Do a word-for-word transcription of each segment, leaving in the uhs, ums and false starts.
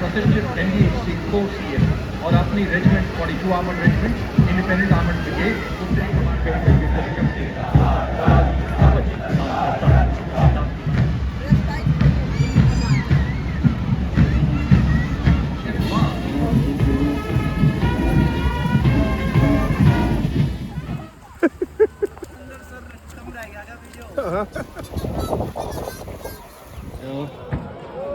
प्रतिष्ठित एनडीएसी को सीएम और अपनी regiment, forty two armoured regiment, independent armoured brigade, उत्तरी कमांड के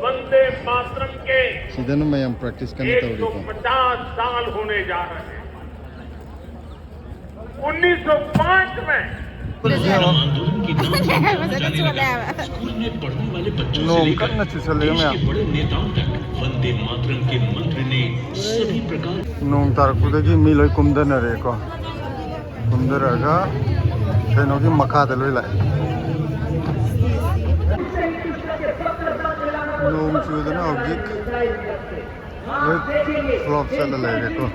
वंदे मातरम के ꯁꯤꯗꯅ ꯃꯌꯥꯝ ꯄ꯭ꯔꯦꯛꯇꯤꯁ ꯀꯟꯅ ꯇꯧꯔꯤꯀꯣ꯫ एक सौ पचास साल होने जा रहे हैं। उन्नीस सौ पाँच में ꯅꯣꯡ ꯀꯟꯅ ꯆꯨꯁꯜꯂꯛꯑꯦ ꯃꯌꯥꯝ꯫ ꯅꯣꯡ ꯇꯥꯔꯛꯄꯗꯒꯤ ꯃꯤ ꯂꯣꯏ ꯀꯨꯝꯊꯅꯔꯦꯀꯣ꯫ ꯀꯨꯝꯊꯔꯛꯑꯒ ꯀꯩꯅꯣꯒꯤ ꯃꯈꯥꯗ ꯂꯣꯏ ꯂꯥꯛꯑꯦ꯫ ꯅꯣꯡ ꯆꯨꯗꯅ ꯍꯧꯖꯤꯛ ꯂꯣꯏ ꯐ꯭ꯂꯣꯞ ꯆꯠꯂ ꯂꯩꯔꯦꯀꯣ꯫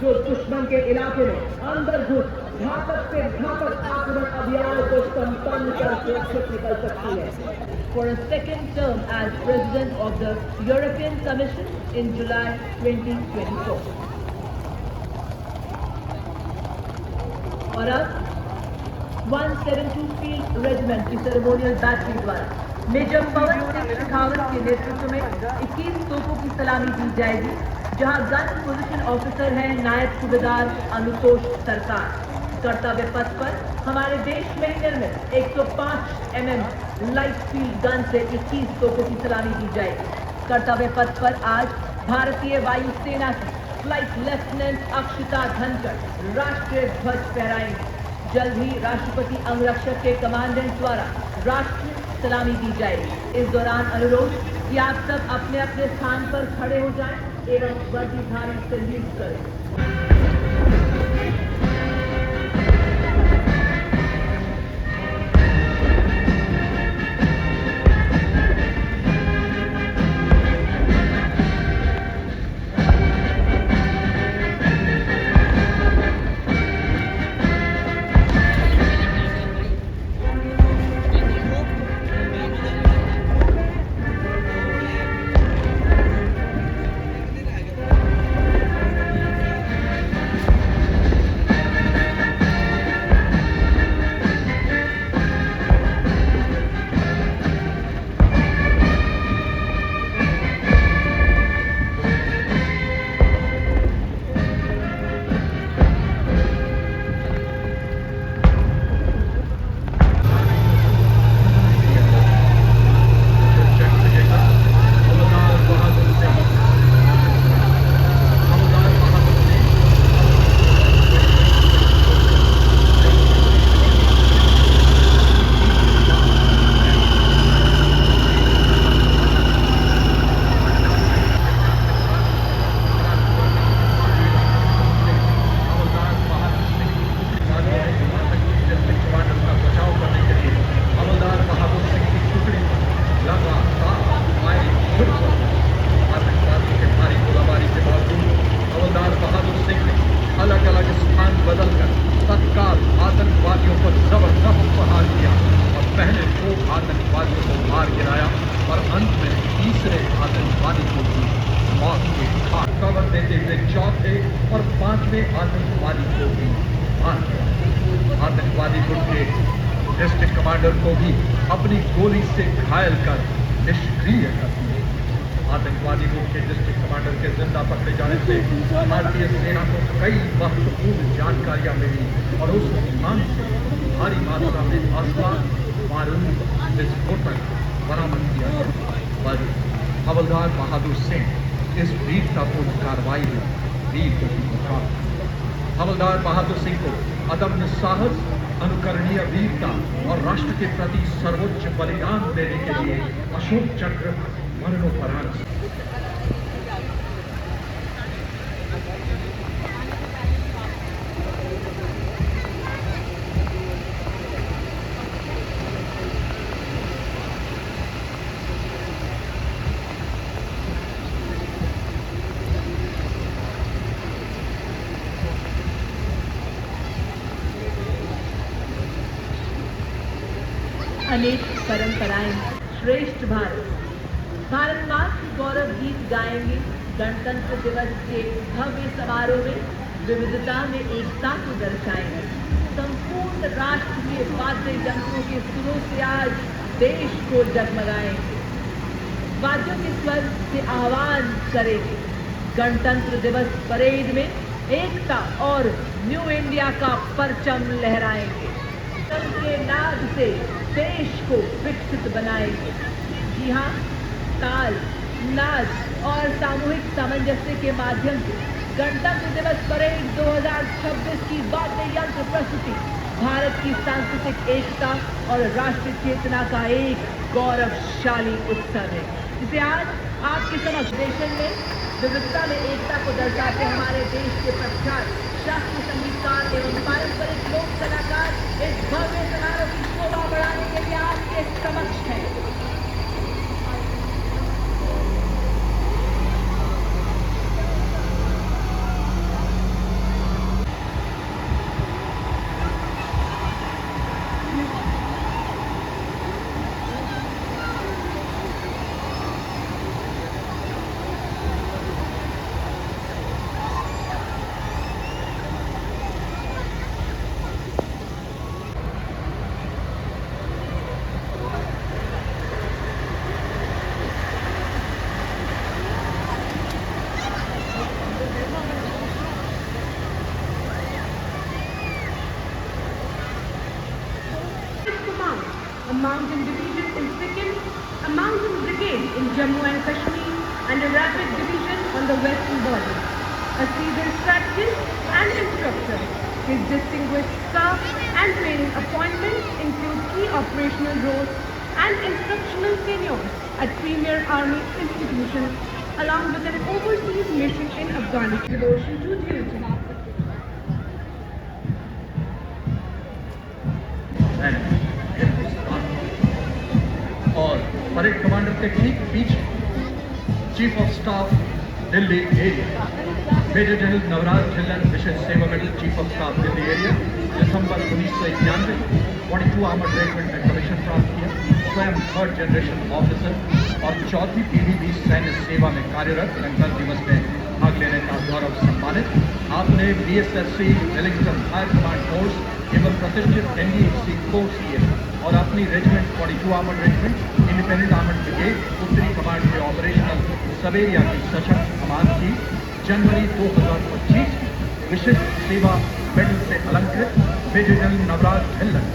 जो दुश्मन के इलाके में अंदर घुस घातक से घातक आक्रमण अभियान को संपन्न कर सुरक्षित निकल सकती है। For a second term as President of the European Commission in July twenty twenty-four. और अब one seven two field regiment की सेरेमोनियल बैटरी द्वारा मेजर पवन सिंह शेखावत के नेतृत्व में इक्कीस तोपों की सलामी दी जाएगी, जहां गन पोजीशन ऑफिसर हैं नायब सूबेदार अनुतोष सरकार। कर्तव्य पथ पर हमारे देश में ही निर्मित एक सौ पाँच एमएम लाइट फील्ड गन से इक्कीस तोपों की सलामी दी जाएगी। कर्तव्य पथ पर आज भारतीय वायुसेना की फ्लाइट लेफ्टिनेंट अक्षिता धनखड़ राष्ट्रीय ध्वज फहराएंगी। जल्द ही राष्ट्रपति अंगरक्षक के कमांडेंट द्वारा राष्ट्रीय सलामी दी जाएगी। इस दौरान अनुरोध कि आप सब अपने अपने स्थान पर खड़े हो जाएं एवं वर्दीधारी सैल्यूट करें। आतंकवादी को भी मौत के घाट। खबर देते हुए चौथे और पांचवें आतंकवादी को भी मार गिराया। आतंकवादी गुट के डिस्ट्रिक्ट कमांडर को भी अपनी गोली से घायल कर निष्क्रिय कर दिया। आतंकवादी गुट के डिस्ट्रिक्ट कमांडर के जिंदा पकड़े जाने से भारतीय सेना को कई महत्वपूर्ण जानकारियां मिली और उस स्थान से भारी मात्रा में असला, बारूद, विस्फोटक बरामद किया गया। पर हवलदार बहादुर सिंह इस वीरतापूर्ण कार्रवाई में वीर गति को प्राप्त हुआ। हवलदार बहादुर सिंह को अदम्य साहस, अनुकरणीय वीरता और राष्ट्र के प्रति सर्वोच्च बलिदान देने के लिए अशोक चक्र मरणोपरांत अनेक परंपराएं। श्रेष्ठ भारत। भारत माँ के गौरव गीत गाएंगे। गणतंत्र दिवस के भव्य समारोह में विविधता में एकता को दर्शाएंगे। संपूर्ण राष्ट्र के वाद्य यंत्रों के सुरों से आज देश को जगमगाएंगे। वाद्यों के स्वर से आह्वान करेंगे। गणतंत्र दिवस परेड में एकता और न्यू इंडिया का परचम लहराएंगे। के नाद से देश को विकसित बनाएंगे। जी हाँ, ताल, नाच और सामूहिक सामंजस्य के माध्यम से गणतंत्र दिवस परेड दो हज़ार छब्बीस की वाद्य यंत्र प्रस्तुति भारत की सांस्कृतिक एकता और राष्ट्रीय चेतना का एक गौरवशाली उत्सव है, जिसे आज आपके समक्ष देश में विविधता में एकता को दर्शाते हमारे देश के प्रख्यात शास्त्रीय संगीतकार एवं पारंपरिक लोक कलाकार इस भव्य समारोह की शोभा बढ़ाने के लिए आपके समक्ष हैं। Mountain Division in Sikkim, a mountain brigade in Jammu and Kashmir, and a rapid division on the western border. A seasoned strategist and instructor, his distinguished staff and training appointments include key operational roles and instructional tenures at premier army institutions, along with an overseas mission in Afghanistan. Devotion to duty. और parade commander के ठीक पीछे chief of staff Delhi area, major general Navraj Dhillon, Vishesh Seva medal, chief of staff Delhi area, दिसंबर उन्नीस सौ इक्यानवे, forty two armoured regiment में commission प्राप्त किया, स्वयं थर्ड जनरेशन ऑफिसर और चौथी पीढ़ी भी सैन्य सेवा में कार्यरत गणतंत्र दिवस में भाग लेने का गौरव सम्मानित। आपने BSSC, Wellington higher command course एवं प्रतिष्ठित एनडीएसी कोर्स किए और अपनी regiment, forty two armoured regiment, independent armoured brigade, उत्तरी कमांड के ऑपरेशनल सब एरिया की सशक्त कमान की जनवरी दो हज़ार पच्चीस की विशिष्ट सेवा मेडल से अलंकृत मेजर जनरल नवराज ढिल्लन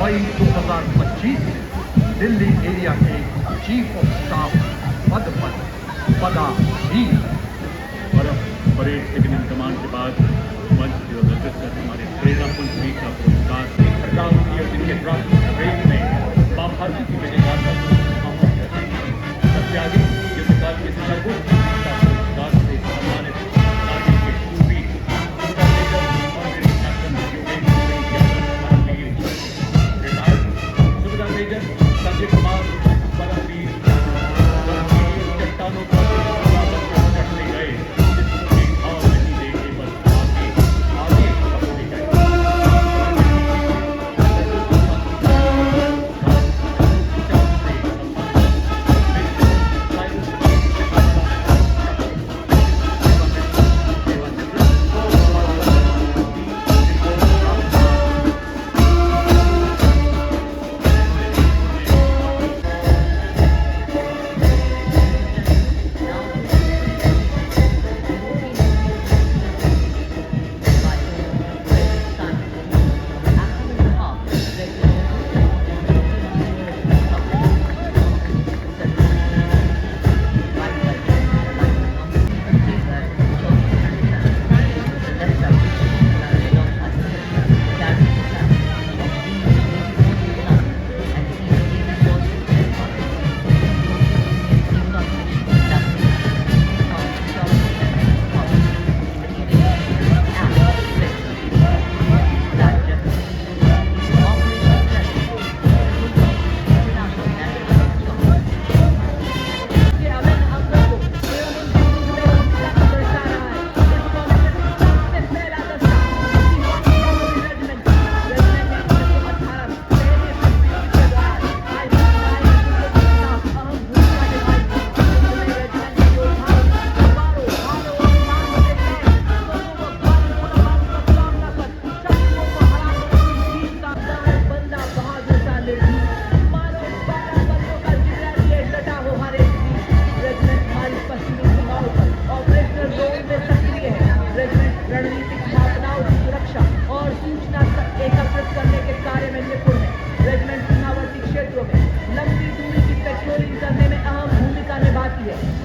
मई दो हज़ार पच्चीस से दिल्ली एरिया के चीफ ऑफ स्टाफ पद पर पदासीन। और अब परेड सेकंड इन कमांड के बाद मंच की ओर ललक कर हमारे प्रेरणा पुंज वीर का पुरस्कार सरकार की और जिनके ट्रस्ट रेस में मां भारती की विजय गाथा को आमंत्रित करते हैं। सबसे आगे युद्धकाल के सर्वोत्कृष्ट का पुरस्कार से सम्मानित कारगिल के शूरवीर सुधा मेजर और मेरे कैप्टन योगेंद्र सिंह यादव परमवीर रिटायर्ड, सुधा मेजर संजय कुमार परमवीर, परमवीर चट्टानों पर चढ़ने गए।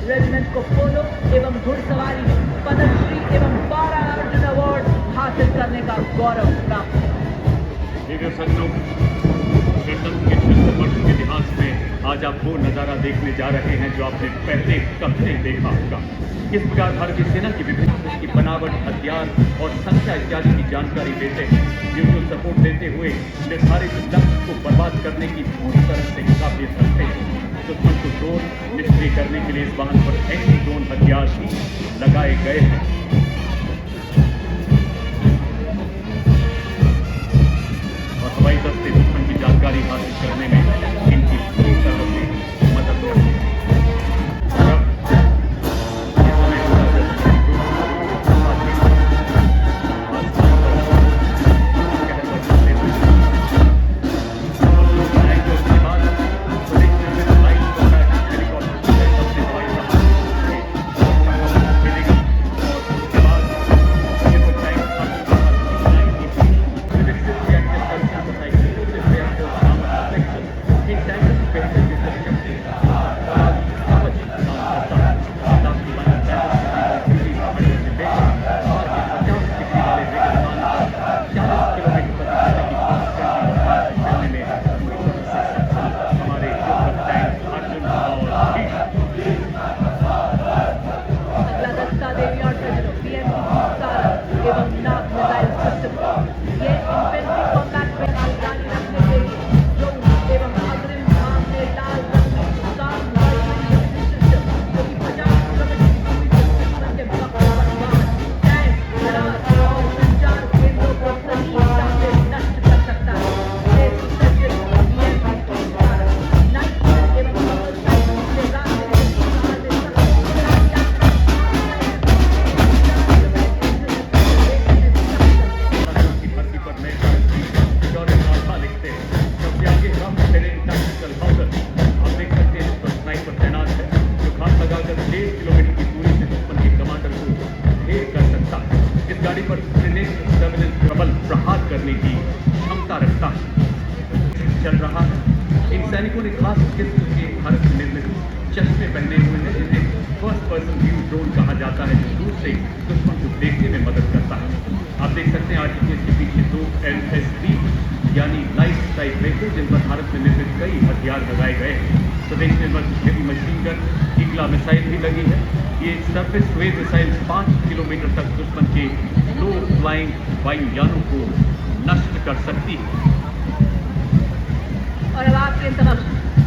रेजिमेंट को पोलो एवं घुड़सवारी में पद्मश्री एवं बारह अर्जुन अवार्ड हासिल करने का गौरव प्राप्त है। वीर सज्जनों, गणतंत्र के छिहत्तर वर्ष के इतिहास में आज आप वो नजारा देखने जा रहे हैं जो आपने पहले कभी नहीं देखा होगा। इस प्रकार भारतीय सेना की विभिन्न किस्म की बनावट, हथियार और संख्या इत्यादि की जानकारी देते हैं। म्यूचुअल सपोर्ट देते हुए निर्धारित लक्ष्य को बर्बाद करने की पूरी तरह से काबिलियत रखते हैं। दुश्मन को ड्रोन निष्क्रिय करने के लिए इस वाहन पर एंटी ड्रोन हथियार भी लगाए गए हैं और हवाई दस्ते दुश्मन की जानकारी हासिल करने में इनकी पूरी तरह से मदद करते हैं। और अब ये समय होगा जब आसमान पर कहर बरसाते हुए ड्रोन कहा जाता है, जो दूर से दुश्मन को देखने में मदद करता है। आप देख सकते हैं, आरटीजीएस के पीछे दो एलएसडी यानी लाइट स्ट्राइक राइफल, जिन पर भारत में निर्मित कई हथियार लगाए गए हैं। स्वदेश निर्मित heavy machine gun, eagle missile भी लगी है। ये सरफेस टू एयर मिसाइल पाँच किलोमीटर तक दुश्मन के लो फ्लाइंग वायुयानों को नष्ट कर सकती है। और अब आपके समक्ष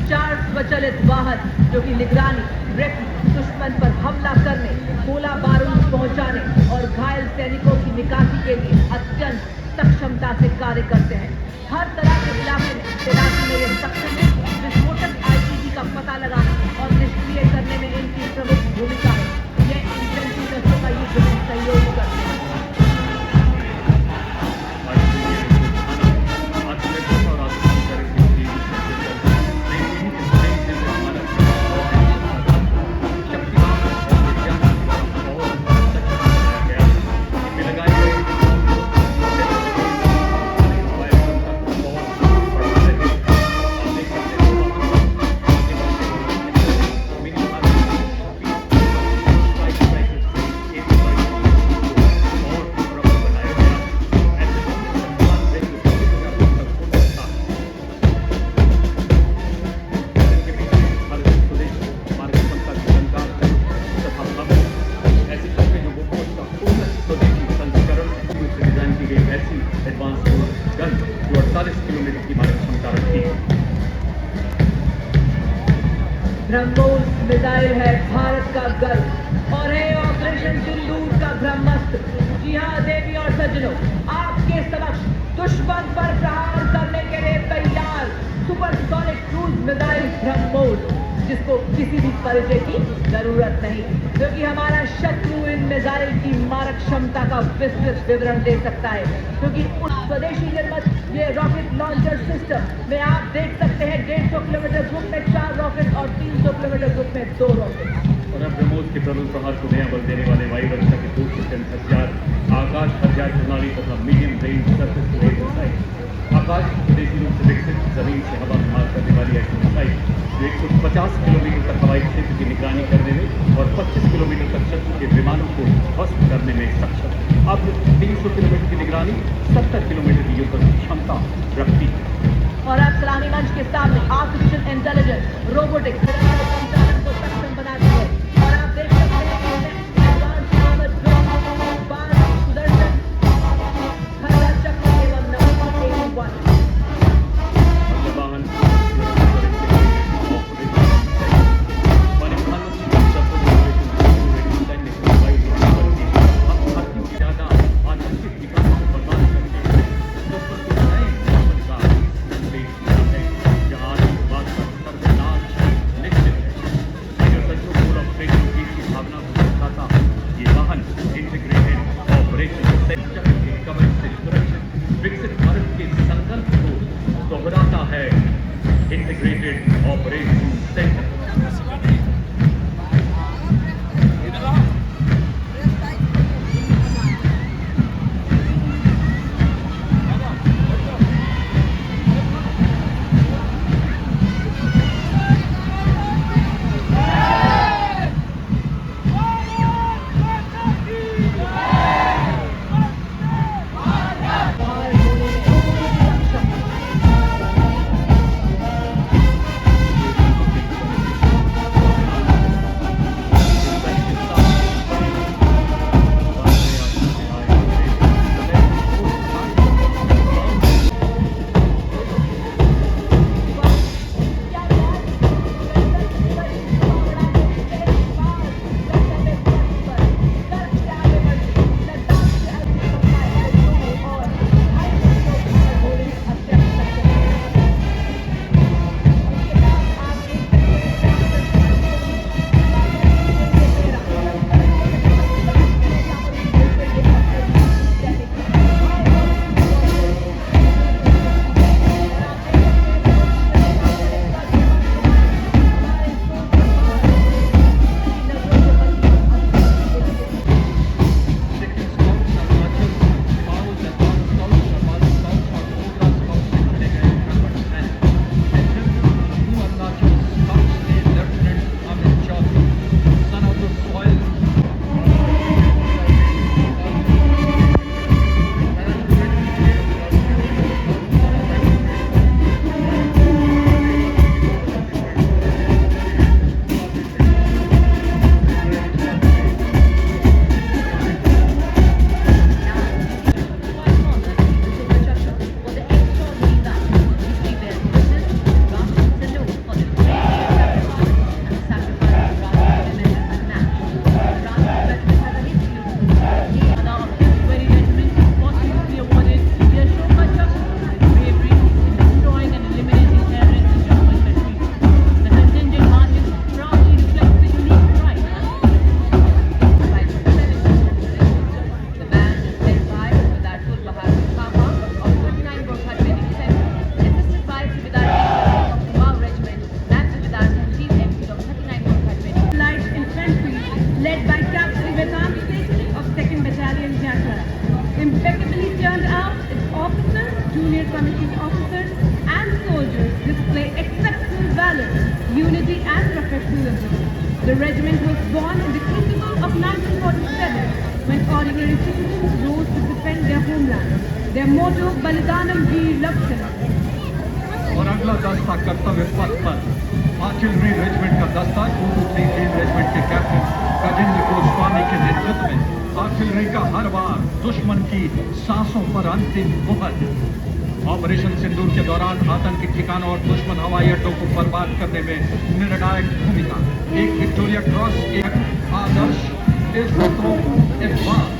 चार स्वचालित वाहन, जो कि निगरानी, रेकी, दुश्मन पर हमला करने, गोला बारूद पहुंचाने और घायल सैनिकों की निकासी के लिए अत्यंत सक्षमता से कार्य करते हैं। हर तरह के इलाके में तैनाती में ये सक्षम है। विस्फोटक आईईडी का पता लगाने और निष्क्रिय करने में इनकी प्रमुख भूमिका है। ये इन्फेंट्री दस्तों का युद्ध में सहयोग करते हैं। ऐसी गन जो अड़तालीस किलोमीटर की मारक क्षमता रखती है। ब्रह्मोस मिसाइल है भारत का गर्व और है ऑपरेशन सिंदूर का ब्रह्मास्त्र। जी हाँ देवी और सज्जनों, आपके समक्ष दुश्मन पर प्रहार करने के लिए तैयार सुपरसोनिक क्रूज मिसाइल ब्रह्मोस, जिसको किसी भी परिचय की जरूरत नहीं, क्योंकि हमारा शत्रु इन मिसाइल की मारक क्षमता का विस्तृत विवरण दे सकता है, क्योंकि उन स्वदेशी निर्मित ये रॉकेट लॉन्चर सिस्टम में आप देख सकते हैं डेढ़ सौ किलोमीटर ग्रुप में चार रॉकेट और तीन सौ किलोमीटर ग्रुप में दो रॉकेट। और अब ब्रह्मोस के प्रबल प्रहार को नया बल देने वाले वायुरक्षा के दो शक्तिशाली हथियार, आकाश हथियार प्रणाली तथा medium range surface to air missile. Akash स्वदेशी रूप से विकसित जमीन से हवा में मार करने वाली ऐसी मिसाइल, जो एक सौ पचास किलोमीटर तक हवाई क्षेत्र की निगरानी करने में और पच्चीस किलोमीटर तक शत्रु के विमानों को ध्वस्त करने में सक्षम है। अब तीन सौ किलोमीटर की निगरानी, सत्तर किलोमीटर की युद्ध क्षमता रखती है। और आप सलामी मंच के सामने आर्टिफिशियल इंटेलिजेंस, रोबोटिक्स, संचालन को सक्षम बनाती है। और आप देख सकते हैं कि एडवांस आर्मर्ड ड्रोन, बाज, सुदर्शन, खंजर चक्र एवं नमूना eighty one. Kashmir Committee's officers and soldiers display exceptional valor, unity and professionalism. The regiment was born in the crucible of nineteen forty-seven when ordinary citizens rose to defend their homeland. Their motto, Balidanam Veer Rakshana. और अगला दस्ता कर्तव्य पथ पर artillery regiment का दस्ता two two three three regiment के captain Gajendra Goswami के नेतृत्व में आर्टिलरी का हर वार दुश्मन की सांसों पर अंतिम मुहर। ऑपरेशन सिंदूर के दौरान आतंकी ठिकानों और दुश्मन हवाई अड्डों को बर्बाद करने में निर्णायक भूमिका। एक विक्टोरिया क्रॉस, एक आदर्श, इस एक बार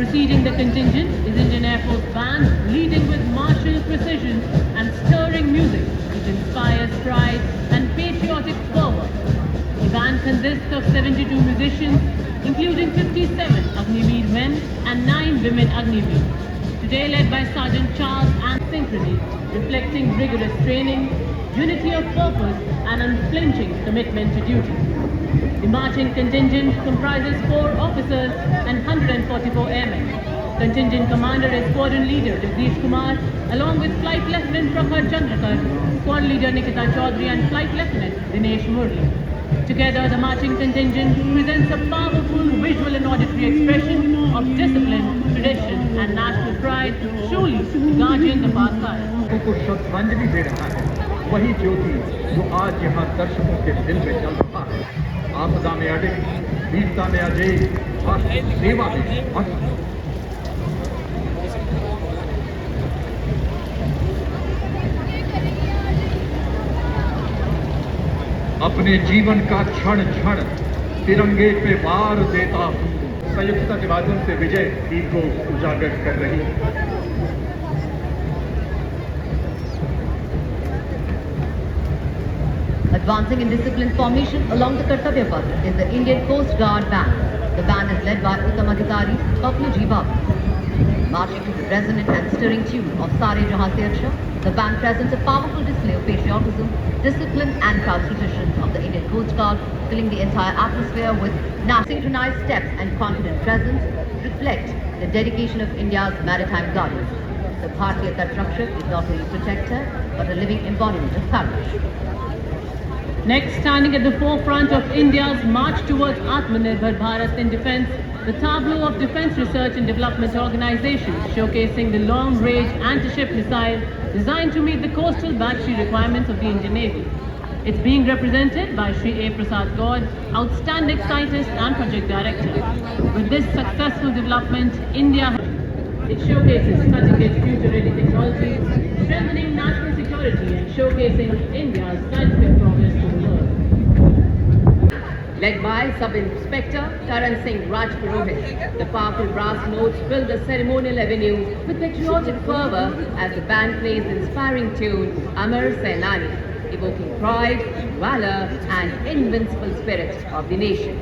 Preceding the contingent is Indian Air Force band, leading with martial precision and stirring music, which inspires pride and patriotic fervor. The band consists of seventy-two musicians, including fifty-seven Agniveer men and nine women Agniveer. Today led by Sergeant Charles and Synchrony, reflecting rigorous training, unity of purpose, and unflinching commitment to duty. The marching contingent comprises four officers and one hundred forty-four airmen. Contingent commander is squadron leader Jagdish Kumar, along with Flight Lieutenant Prakhar Chandrakar, squad leader Nikita Chaudhary, and Flight Lieutenant Dinesh Murli. Together, the marching contingent presents a powerful visual and auditory expression of discipline, tradition, and national pride, truly the guardians of our sire. को श्रद्धांजलि दे रहा है, वही ज्योति जो आज यहाँ दर्शकों के दिल में जल रहा है। आपदा में अडिग, वीरता में अजय, राष्ट्र सेवा में मस्त। अपने जीवन का क्षण क्षण तिरंगे पे वार देता हूँ। संयुक्तता के माध्यम से विजय दीप को उजागर कर रही है। Advancing in disciplined formation along the Kartavya Path is the Indian Coast Guard Band. The band is led by Uttam Adhikari, Paplu Ji Babu. Marching to the resonant and stirring tune of Sare Jahan Se Achha, the band presents a powerful display of patriotism, discipline and proud tradition of the Indian Coast Guard, filling the entire atmosphere with na- synchronized steps and confident presence reflect the dedication of India's maritime guardians. The Bharatiya Tat Rakshak is not only protector but a living embodiment of courage. Next, standing at the forefront of India's march towards Atmanirbhar Bharat in defense, the tableau of Defense Research and Development Organization, showcasing the long-range anti-ship missile designed to meet the coastal battery requirements of the Indian Navy. It's being represented by Shri A. Prasad Gaur, outstanding scientist and project director. With this successful development, India it showcases cutting-edge future-ready technologies, strengthening national security and showcasing India's scientific progress to the world. Led by Sub Inspector Taran Singh Rajpurohit, the powerful brass notes fill the ceremonial avenue with patriotic fervor as the band plays the inspiring tune Amar Sainani, evoking pride, valor, and invincible spirit of the nation.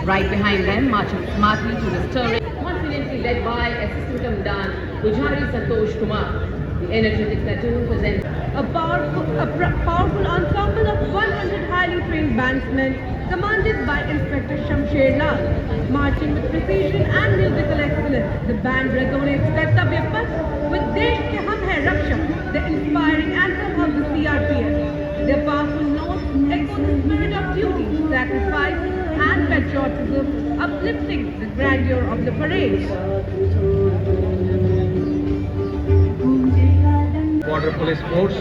Right behind them, marching smartly to the stirring, confidently led by Assistant Commandant Pujari Santosh Kumar. The energetic platoon presents a powerful, a pr- powerful ensemble of one hundred highly trained bandsmen, commanded by Inspector Shamsher Lal. Marching with precision and musical excellence, the band resonates Kartavya Path with Desh Ke Hum Hai Rakshak, the inspiring anthem of the C R P F. Their powerful notes echo the spirit of duty, sacrifice, and patriotism, uplifting the grandeur of the parade. Border police force,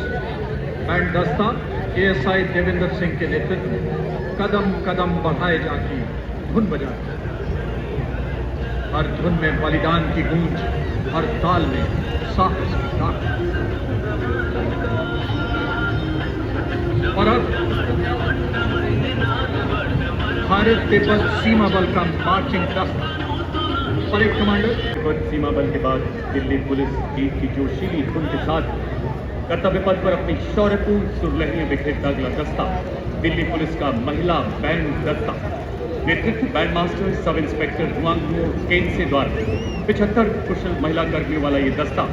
band दस्ता ASI Devendra Singh के नेतृत्व में कदम कदम बढ़ाए जाके धुन बजाते हैं। हर धुन में बलिदान की गूंज, हर ताल में साहस की ताकत। और अब भारत तिब्बत सीमा बल का मार्चिंग दस्ता। Parade commander. तिब्बत सीमा बल के बाद दिल्ली पुलिस गीत की जोशीली धुन के साथ कर्तव्य पथ पर अपनी शौर्यपूर्ण सुरलहरियां बिखेरता अगला दस्ता दिल्ली पुलिस का महिला बैंड दस्ता। नेतृत्व बैंड मास्टर सब इंस्पेक्टर रुआंगमुओ केनसे द्वारा। पचहत्तर कुशल महिला कर्मियों वाला ये दस्ता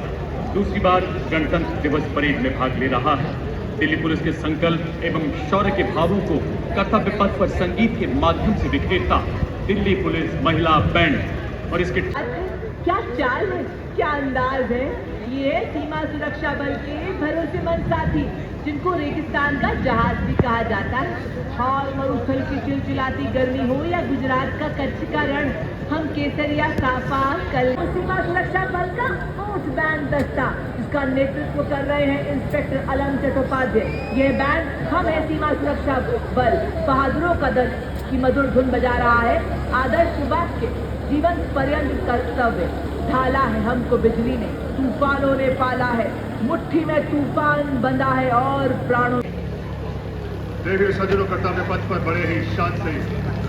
दूसरी बार गणतंत्र दिवस परेड में भाग ले रहा है। दिल्ली पुलिस के संकल्प एवं शौर्य के भावों को कर्तव्य पथ पर संगीत के माध्यम से बिखेरता दिल्ली पुलिस महिला बैंड और इसके क्या चाल है, क्या अंदाज है। ये है सीमा सुरक्षा बल के भरोसेमंद साथी, जिनको रेगिस्तान का जहाज भी कहा जाता है। और मरुस्थल की चिलचिलाती गर्मी हो या गुजरात का कच्छ का रण, हम केसरिया साफा कल सीमा सुरक्षा बल का ऊंच बैंड दस्ता, जिसका नेतृत्व कर रहे हैं इंस्पेक्टर अलम चट्टोपाध्याय। यह बैंड हम है सीमा सुरक्षा बल बहादुरों का दल की मधुर धुन बजा रहा है। आदर्श वाक्य, जीवन पर्यंत कर्तव्य, ढाला है हमको बिजली ने, तूफानों ने पाला है, मुट्ठी में तूफान बंधा है और प्राणों देवी सज्जनों, कर्तव्य पथ पर बड़े ही शान से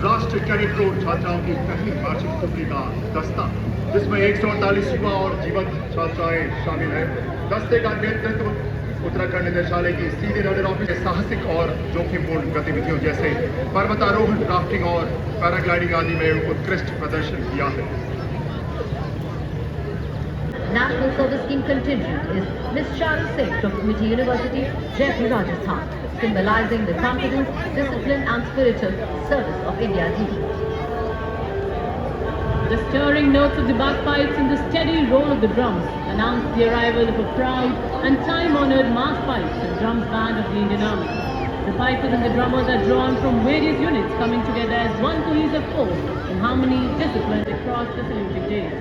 राष्ट्रीय कैडेट कोर छात्राओं की पहली वार्षिक छुट्टी का दस्ता, जिसमें एक सौ अड़तालीस युवा और जीवंत छात्राएं शामिल हैं। दस्ते का नेतृत्व उत्तराखंड निदेशालय की सीनियर अंडर ऑफिसर साहसिक और जोखिमपूर्ण गतिविधियों जैसे पर्वतारोहण, राफ्टिंग और पैराग्लाइडिंग आदि में उत्कृष्ट प्रदर्शन किया है। National Service Scheme contingent is Miss Sharon Singh from Community University, Jaipur, Rajasthan, symbolizing the confidence, discipline and spirit of service of India D. The stirring notes of the bagpipes and the steady roll of the drums announced the arrival of a proud and time-honored mass pipes and drums band of the Indian Army. The pipers and the drummers are drawn from various units, coming together as one cohesive force in harmony, discipline across the saluting days.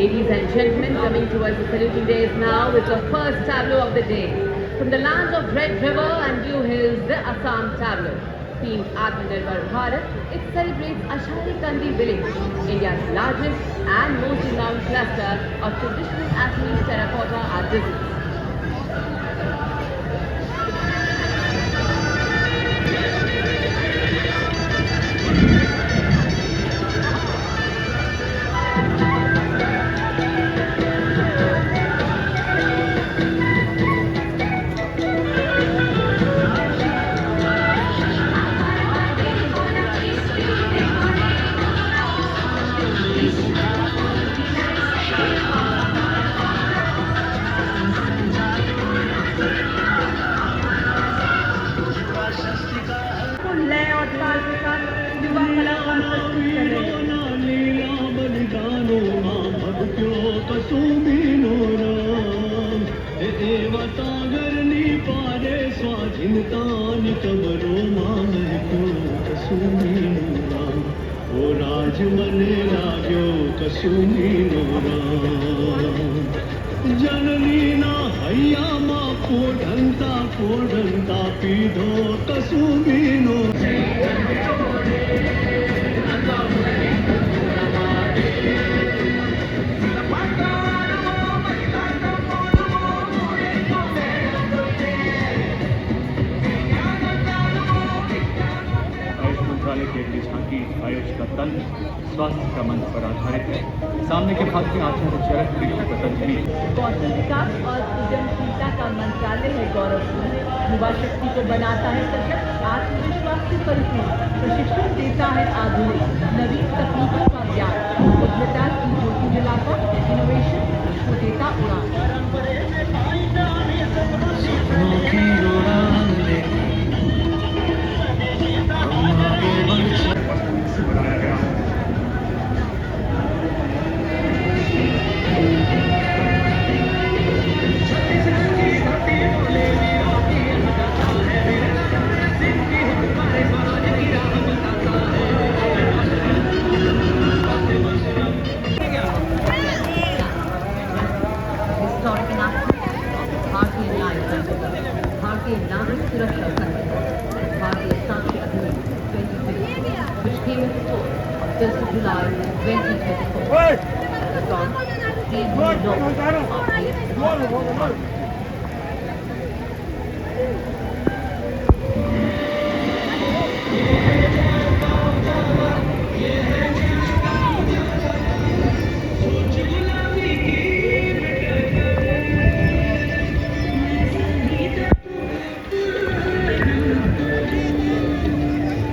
Ladies and gentlemen, coming towards the saluting dais now is the first tableau of the day. From the lands of Red River and Blue Hills, the Assam tableau. Themed Atmanirbhar Bharat, it celebrates Ashari Kandi village, India's largest and most renowned cluster of traditional Assamese terracotta artisans. को लय और ताल के साथ युवा कलाकार प्रस्तुत कर रहे हैं। स्वाधीनता निकबरो मामको कसुमी नोरा ओ राज मने लाग्यो कसुमी नोरा जननी ना हैया मा पोढंता पोढंता पीधो कसुमी नोरा स्वास्थ्य का मंच पर आधारित है। सामने के भाग में आचार्य चरक ऋषि पतंजलि। कौशल विकास और उद्यमशीलता का मंत्रालय है गौरव। युवा शक्ति को बनाता है सशक्त, आत्मविश्वास से परिपूर्ण, प्रशिक्षण देता है आधुनिक नवीन तकनीकों का ज्ञान। उद्यमिता की ज्योति जलाता, इनोवेशन को देता उड़ान। Historic announcement of the Bharatiya Nyaya Sanghi, Bharatiya Nagrik Suraksha Sanghi, Bharatiya Sakshi Adhiniyam twenty twenty-six, which came into force on first of July twenty twenty-four. From Sri Guru Lok Aapki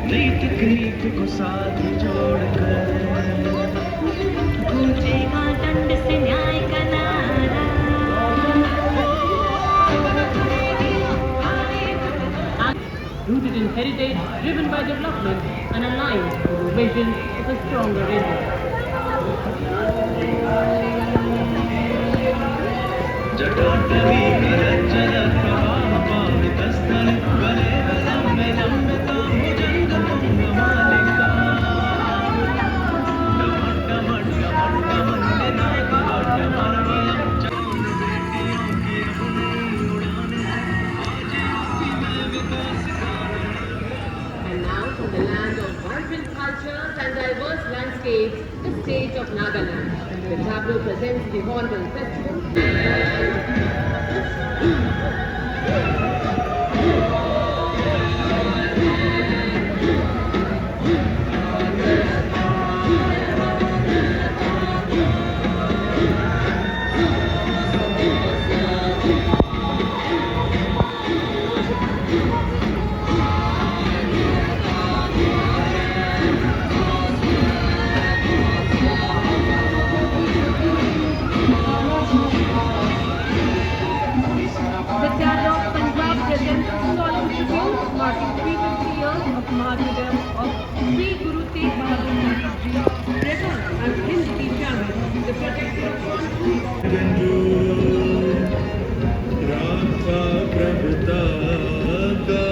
नई तकनीक को साथ जोड़कर गूंजेगा दंड से न्याय का नारा। Rooted in heritage, driven by development, and aligned with the vision of a stronger India. जटाटवी करज्जल प्रवाह पावितस्थल गले लंबे लंबे तांबुजंग तुंग मालिका। Demon demon demon demon Ninad demon. And now, from the land of vibrant cultures and diverse landscapes, the state of Nagaland. The tableau presents the Hornbill Festival. The Tableau of Punjab presents a solemn tribute marking three fifty years of martyrdom of Sri Guru Tegh Bahadur Sahib Ji. Present as Hind ki Jawed, the protector of all truth. राखा प्रभुता का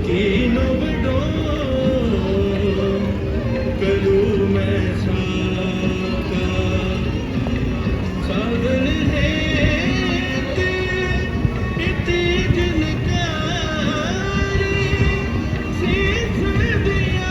कीनो बडो करू मैं साका साधन है इति जनकारी सीस दिया।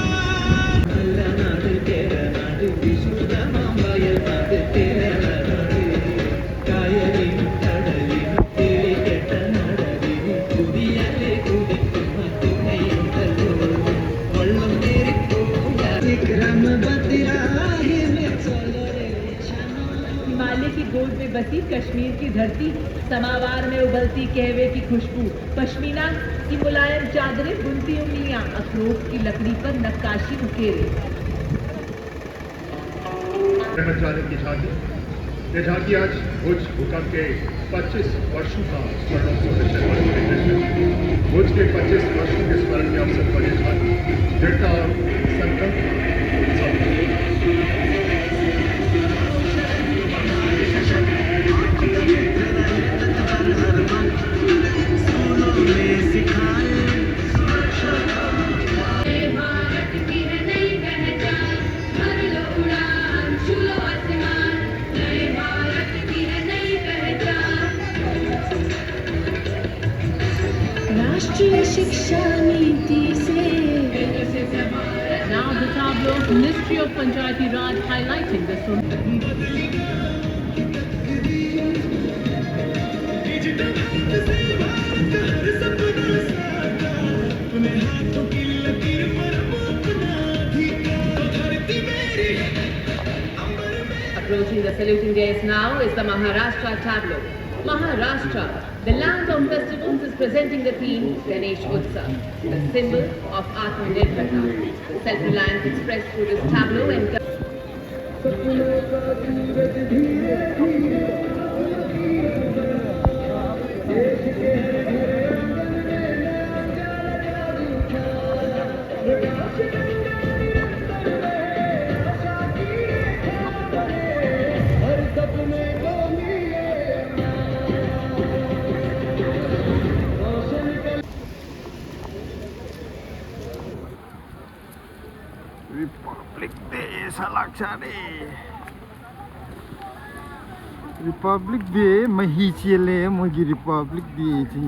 हिमालय की गोद में बसी कश्मीर की धरती, समावार में उबलती कहवे की खुशबू, पश्मीना की मुलायम चादरें, बुनती उंगलियां, अखरोट की लकड़ी पर नक्काशी उकेरे। रहमत जाने की झांकी। ये झांकी आज भुज भूकंप के पच्चीस वर्षों का स्मरणोत्सव है। भुज के पच्चीस वर्षों के स्मरण के अवसर पर ये झांकी दृढ़ता और संकल्प का उत्सव है। राष्ट्रीय शिक्षा नीति से Now the tableau of Ministry of Panchayati Raj highlighting the Approaching the saluting dais now is the Maharashtra tableau. Maharashtra. The Language of Festivals is presenting the theme Ganesh Utsav, the symbol of Atmanirbharta, the self-reliance expressed through this tableau and Republic Day ꯁꯂꯥꯛ ꯆꯥꯔꯦ꯫ Republic Day ꯃꯍꯤ ꯆꯦꯜꯂꯦ ꯃꯣꯏꯒꯤ Republic Day ꯁꯤ꯫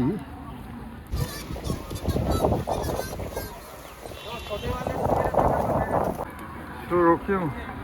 ꯁꯣꯔꯣꯛꯁꯦ ꯌꯦꯡꯉꯨ꯫